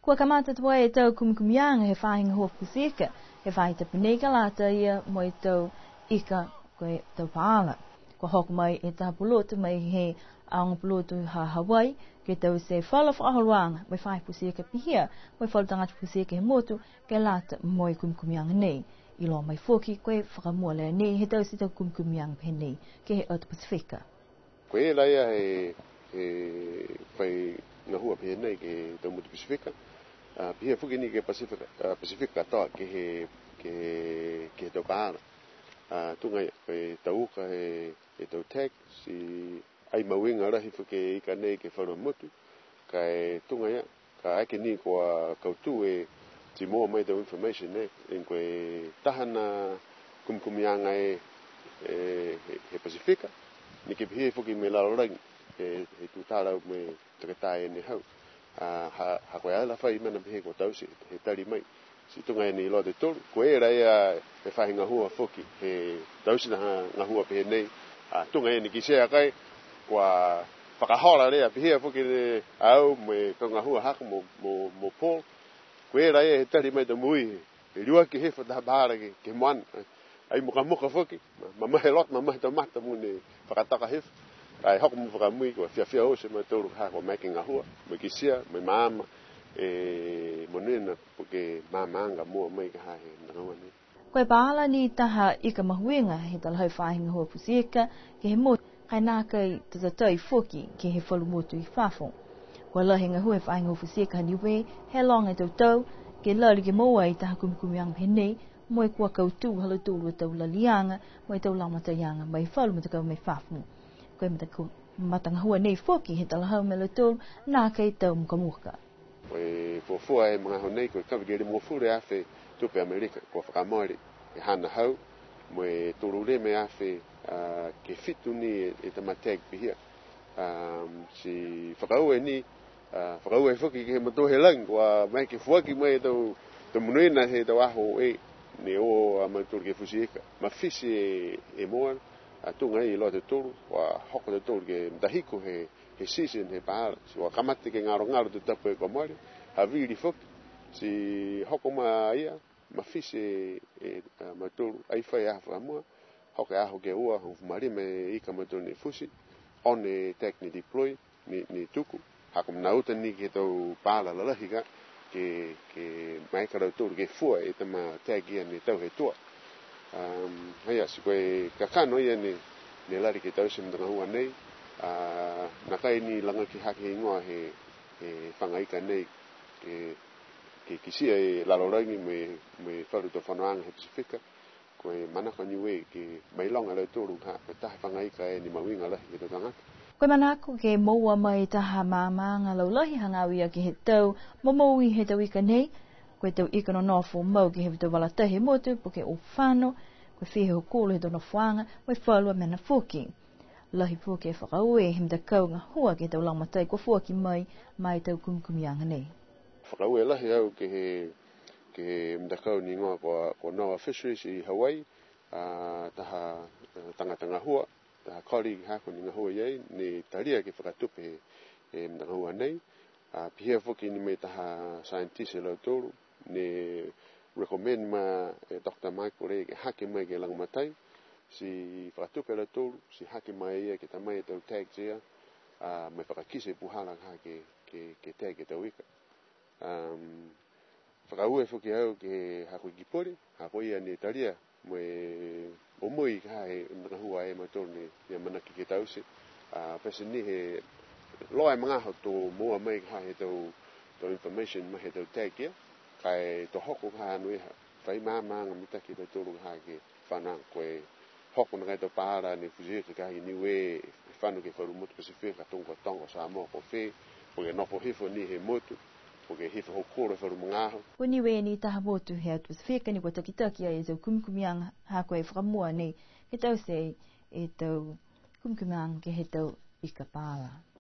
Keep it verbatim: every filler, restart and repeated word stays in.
Kua kamata tuai e tau kumikumiaga he faahi gahua futi ika he faahi tapu nei, ka lata ia mo e tau ika ko e tau paala. Kua hoko mai e taha pulotu mai he aoga pulotu ha Hawaii, ke taute falu fakaholoaga mo e faahi futi ika pihia mo e falu tagata futi ika he motu, ke lata mo e kumikumiaga nei. Iloa mai foki ko e fakamua lea nei he taute e tau kumikumiaga pehē nei ke he atu Pasifika. Ko e laia he, he fai gahua pehē nei ke he tau motu Pasifika. A, pihia foki ni ke Pasifika, a, Pasifika katoa ke he, ke he, ke he tau paala. A, tuga ia, ko e tau uka he, he tau tag, ti ai mahuiga lahi foki e ika nei ke he falu motu. Ka e tuga ia, ka eke ni kua kautū e ti moua mai tau information e, e ko e taha na kumikumiaga e, e, he, he Pasifika, neke pihia foki mo e lalolagi, he, he tutala mo e takataha e ne hau. A, ha, ha ko e ala fai mena pehē kua taute, he tali mai. Ti tuga e ne iloa e tautolu, ko e laia e faahi gahua foki, he taute taha gahua pehē nei, a, tuga e ne kitia kai, kua fakahola lea pihia foki ne au mo e kau gahua haaku mo, mo, mo Paul. Ko e laia he tali mai e tau moui, he liuaki hifo taha paala ke, ke he moana. Ai mukamuka foki, ma, mamahi e loto, mamahi e tau mata mo ne fakatoka hifo. Ka e hoko mo fakamui, kua fiafia oti a mautolu ha kua maeke gahua, mo e kitia, mo e maama, e, monuina, po ke maamaaga moua mai ke he matagahua nei. Ko e paala ni taha ika mahuiga he talahau faahi gahua futi ika ke he motu, ka e nākai tatatai foki ke he falu motu i fafo. Kua lahi e gahua he faahi gahua futi ika ha Niue he loga e tau tau, ke lali ke moua e taha kumikumiaga pehē nei, mo e kua kautū ha lautolu a tau laliaga, mo e tau lagomataiaga, mai falu matakau mai fafo. Ko e matakau, matagahua nei foki he talahau mai a lautolu, nākai tau mukamuka. Ko e fuafua he magaaho nei, ko e kave ke limagofulu e afe tupe Amerika, kua fakamole e haana hau, mo e tolu lima e afe, a, ke fitu ni e, e tama tag pihia. A, ti fakaaue ni, a, fakaaue foki ke he motu he lagi, kua maeke foaki mai e tau, tau monuina he tau aho e, ne o a mautolu ke futi ika. Mafiti e, e moa, a, tuga e iloa e tautolu, kua hoko a tautolu ke matahiku he, he season he paala. Ti kua kamata ke galogalo e tau tapu kua mole, havili foki. Ti hoko mai ia, mafiti e, e, a, mautolu, ai fai aho fakamua, hoko e aho ke ua, hogofulu ma lima e ika mautolu ne futi, ono e tag ne deploy, ne, ne tuku. Ha ko e mena uta ni ke he tau paala lalahi ka, ke, ke maeke a lautolu ke fua e tama tag ia ne tau he tua. Um, haia, ti ko e kakano ia ne, ne lali ke taute e matagahua nei, a, nākai ni lagaki hake e higoa he, he faga ika nei, ke, ke kitia e lalolagi mo e, mo e falu tau fonoaga he Pasifika, ko e manako a Niue ke mailoga e lautolu ha ko e taha faga ika e ne mahuiga lahi ke he tau tagata. Ko e manako ke moua mai taha maamaaga laulahi hagaao ia ke he tau momoui he tau ika nei, ko e tau ika nonofo mau ke he tau vala tahi he motu, po ke o fano, ko e fiha e hokulo he tau nofoaga, mo e falu a mena foki. Lahi foki e fakaaue he matakau gahua ke he tau lagomatai kua foaki mai, ma e tau kumikumiaga nei. Fakaaue lahi au ke he, ke he matakau ne igoa ko, ko Noah Fisheries i Hawaii, a, taha, e, tagata gahua, taha colleague haaku ne gahua i ai, ne talia ke fakatupe e, e matagahua nei. A, pihia foki ni mo e taha scientist e lautolu, ne recommend mai e Doctor Michael e ke hake mai ke lagomatai, ti fakatupe e lautolu, ti hake mai a ia ke ta mai e tau tag ia, a, mo e fakakite e puhala ka ke, ke, ke tag e tau ika. Um, fakaaue foki au ke he haaku ekepule, ha ko ia ne talia mo e omoi ka he matagahua e mautolu ne, ne amanaki ke taute. A, pete ni he loa e magaaho to moua mai ka he tau, tau information mai he tau tag ia, ka e to hoko ka anoiha, fai maamaaga mitaki e tautolu ka ke fano, ko e hoko nākai e tau paala ne futi ika ka i Niue, e fano ke he falu motu Pasifika, tokotokoaga Samoa ko fē, po ke nofo hifo ni he motu, po ke hifo hokulo he falu magaaho. Ko Niue ni taha motu he atu Pasifika ne kua takitaki ai e tau kumikumiaga, ha ko e fakamua nei he taute e tau kumikumiaga ke he tau ika paala.